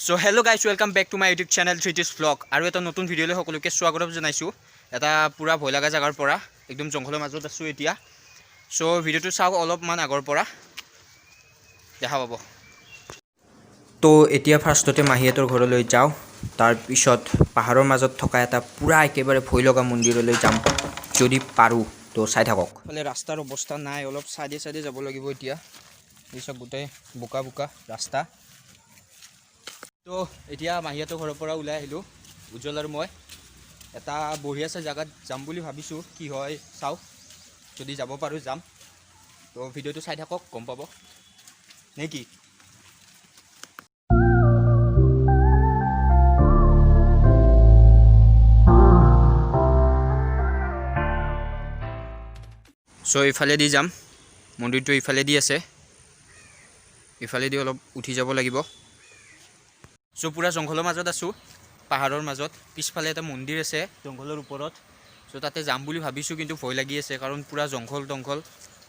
So hello guys, welcome back to my YouTube channel Dhriti's vlog. আৰু এটা নতুন ভিডিঅ'লৈ সকলোকে স্বাগতম জনাইছোঁ। এটা পূৰা ভয় লগা জেগাৰ পৰা, একদম জংঘলৰ মাজত আছোঁ এতিয়া। চ' ভিডিঅ'টো চাওক, অলপমান আগৰ পৰা দেখা পাব। তো এতিয়া ফাৰ্ষ্টতে মাহীহঁতৰ ঘৰলৈ যাওঁ, তাৰপিছত পাহাৰৰ মাজত থকা এটা পূৰা একেবাৰে ভয় লগা মন্দিৰলৈ যাম যদি পাৰোঁ। তো চাই থাকক। ফালে ৰাস্তাৰ অৱস্থা নাই, অলপ চাইডে চাইডে যাব লাগিব এতিয়া। এই চব গোটেই বোকা বোকা ৰাস্তা। তো এতিয়া মাহীহঁতৰ ঘৰৰ পৰা ওলাই আহিলোঁ, উজ্জ্বল আৰু মই। এটা বঢ়িয়া চাই জেগাত যাম বুলি ভাবিছোঁ, কি হয় চাওঁ। যদি যাব পাৰোঁ যাম। তো ভিডিঅ'টো চাই থাকক, গম পাব নে কি। চ' ইফালেদি যাম, মন্দিৰটো ইফালেদি আছে। ইফালেদি অলপ উঠি যাব লাগিব। চ' পূৰা জংঘলৰ মাজত আছোঁ, পাহাৰৰ মাজত। পিছফালে এটা মন্দিৰ আছে জংঘলৰ ওপৰত। চ' তাতে যাম বুলি ভাবিছোঁ, কিন্তু ভয় লাগি আছে, কাৰণ পূৰা জংঘল তংঘল,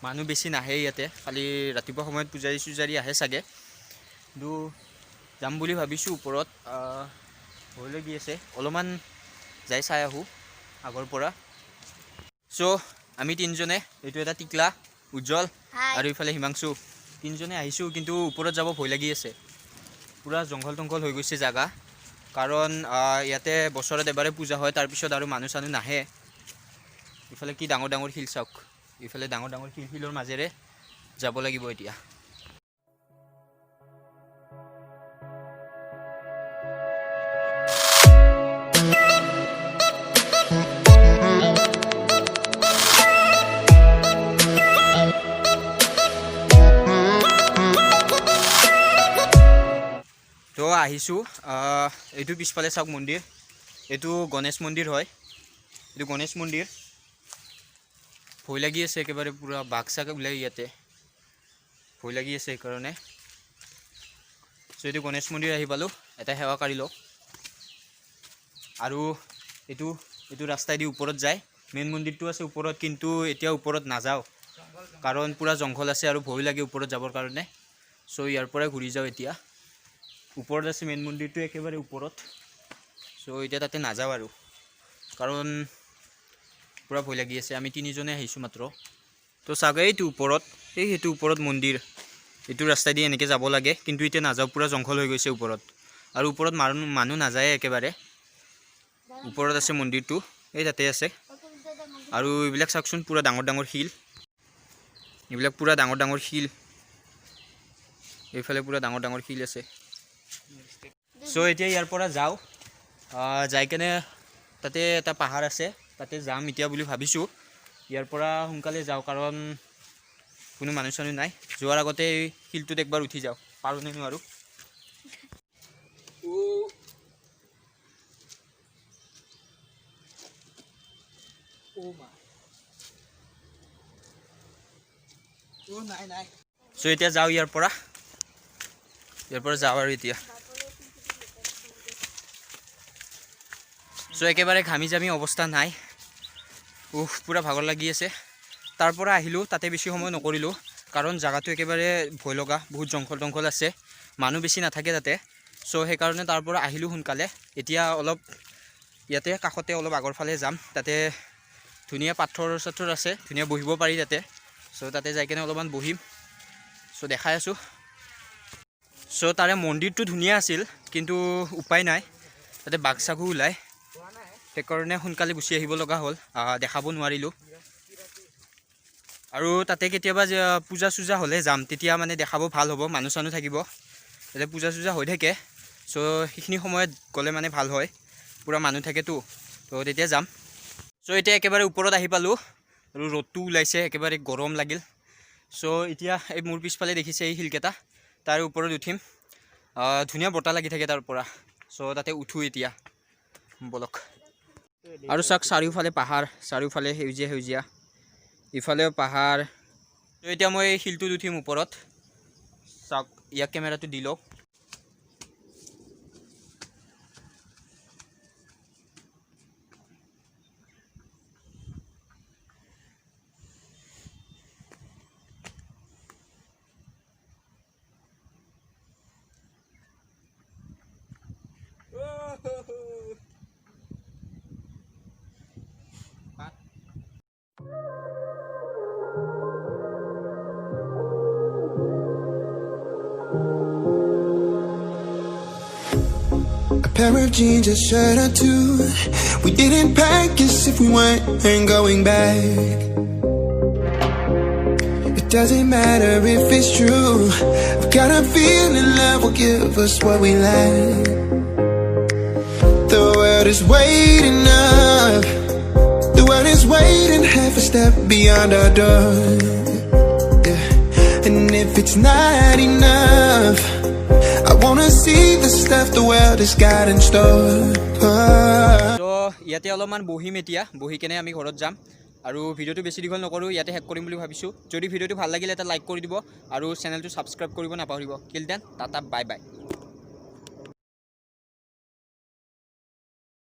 মানুহ বেছি নাহে ইয়াতে। খালি ৰাতিপুৱা সময়ত পূজাৰী চূজাৰী আহে চাগে। কিন্তু যাম বুলি ভাবিছোঁ ওপৰত, ভয় লাগি আছে। অলপমান যাই চাই আহোঁ আগৰ পৰা। চ' আমি তিনিজনে, এইটো এটা টিকলা উজ্জ্বল আৰু ইফালে হিমাংশু, তিনিজনে আহিছোঁ। কিন্তু ওপৰত যাব ভয় লাগি আছে, পূৰা জংঘল তংঘল হৈ গৈছে জাগা। কাৰণ ইয়াতে বছৰত এবাৰে পূজা হয়, তাৰপিছত আৰু মানুহ চানুহ নাহে। ইফালে কি ডাঙৰ ডাঙৰ শিল চাওক, ইফালে ডাঙৰ ডাঙৰ শিল, শিলৰ মাজেৰে যাব লাগিব এতিয়া। তো আহিছোঁ, এইটো পিছফালে চাওক মন্দিৰ, এইটো গণেশ মন্দিৰ হয়, এইটো গণেশ মন্দিৰ। ভয় লাগি আছে একেবাৰে, পূৰা বাঘ চাগ ওলাই ইয়াতে, ভয় লাগি আছে সেইকাৰণে। চ' এইটো গণেশ মন্দিৰ আহি পালোঁ, এটা সেৱা কাঢ়ি লওঁ। আৰু এইটো ৰাস্তাইদি ওপৰত যায়, মেইন মন্দিৰটো আছে ওপৰত। কিন্তু এতিয়া ওপৰত নাযাওঁ, কাৰণ পূৰা জংঘল আছে আৰু ভয় লাগে ওপৰত যাবৰ কাৰণে। চ' ইয়াৰ পৰাই ঘূৰি যাওঁ এতিয়া। ওপৰত আছে মেইন মন্দিৰটো, একেবাৰে ওপৰত। চ' এতিয়া তাতে নাযাওঁ আৰু, কাৰণ পূৰা ভয় লাগি আছে। আমি তিনিজনে আহিছোঁ মাত্ৰ। তো চাগে এইটো ওপৰত, এই সেইটো ওপৰত মন্দিৰ, এইটো ৰাস্তাইদি এনেকৈ যাব লাগে। কিন্তু এতিয়া নাযাওঁ, পূৰা জংঘল হৈ গৈছে ওপৰত আৰু ওপৰত মানুহ নাযায় একেবাৰে। ওপৰত আছে মন্দিৰটো, এই তাতে আছে। আৰু এইবিলাক চাওকচোন, পূৰা ডাঙৰ ডাঙৰ শিল, এইবিলাক পূৰা ডাঙৰ ডাঙৰ শিল। এইফালে পূৰা ডাঙৰ ডাঙৰ শিল আছে। চ' এতিয়া ইয়াৰ পৰা যাওঁ, যাই কেনে তাতে এটা পাহাৰ আছে, তাতে যাম এতিয়া বুলি ভাবিছোঁ। ইয়াৰ পৰা সোনকালে যাওঁ, কাৰণ কোনো মানুহ চানুহ নাই। যোৱাৰ আগতে এই শিলটোত একবাৰ উঠি যাওঁ, পাৰোঁ নে নোৱাৰোঁ। অ' মা, অ' নাই নাই। চ' এতিয়া যাওঁ ইয়াৰ পৰা, ইয়াৰ পৰা যাওঁ আৰু এতিয়া। চ' একেবাৰে ঘামি জামি অৱস্থা নাই, উফ, পূৰা ভাগৰ লাগি আছে। তাৰ পৰা আহিলোঁ, তাতে বেছি সময় নকৰিলোঁ, কাৰণ জেগাটো একেবাৰে ভয় লগা, বহুত জংঘল তংঘল আছে, মানুহ বেছি নাথাকে তাতে। চ' সেইকাৰণে তাৰ পৰা আহিলোঁ সোনকালে। এতিয়া অলপ ইয়াতে কাষতে অলপ আগৰ ফালে যাম, তাতে ধুনীয়া পাথৰ চাথৰ আছে, ধুনীয়া বহিব পাৰি তাতে। চ' তাতে যাই কেনে অলপমান বহিম। চ' দেখাই আছোঁ। চ' তাৰে মন্দিৰটো ধুনীয়া আছিল, কিন্তু উপায় নাই, তাতে বাঘ চাঘো ওলায়, সেইকাৰণে সোনকালে গুচি আহিব লগা হ'ল, দেখাব নোৱাৰিলোঁ। আৰু তাতে কেতিয়াবা যে পূজা চূজা হ'লে যাম, তেতিয়া মানে দেখাব ভাল হ'ব, মানুহ চানুহ থাকিব তাতে, পূজা চূজা হৈ থাকে। চ' সেইখিনি সময়ত গ'লে মানে ভাল হয়, পূৰা মানুহ থাকেতো, তো তেতিয়া যাম। চ' এতিয়া একেবাৰে ওপৰত আহি পালোঁ আৰু ৰ'দটো ওলাইছে, একেবাৰে গৰম লাগিল। চ' এতিয়া এই মোৰ পিছফালে দেখিছে এই শিলকেইটা, তাৰ ওপৰত উঠিম। ধুনীয়া বতাহ লাগি থাকে তাৰ পৰা। চ' তাতে উঠোঁ এতিয়া, ব'লক। আৰু চাওক, চাৰিওফালে পাহাৰ, চাৰিওফালে সেউজীয়া সেউজীয়া, ইফালেও পাহাৰ। ত' এতিয়া মই এই শিলটোত উঠিম ওপৰত। চাওক, ইয়াক কেমেৰাটো দি লওক। Pair of jeans, a shirt or two. We didn't pack as if we weren't going back. It doesn't matter if it's true. I've got a feeling love will give us what we lack. The world is waiting up. The world is waiting half a step beyond our door. Yeah. And if it's not enough, I wanna see the stuff the world has got in store. তো ইয়াতে অলপমান বহিম এতিয়া, বহি কেনে আমি ঘৰত যাম আৰু ভিডিঅ'টো বেছি দীঘল নকৰোঁ, ইয়াতে শেষ কৰিম বুলি ভাবিছোঁ। যদি ভিডিঅ'টো ভাল লাগিলে এটা লাইক কৰি দিব আৰু চেনেলটো ছাবস্ক্ৰাইব কৰিব নাপাহৰিব। Till then, tata, bye bye.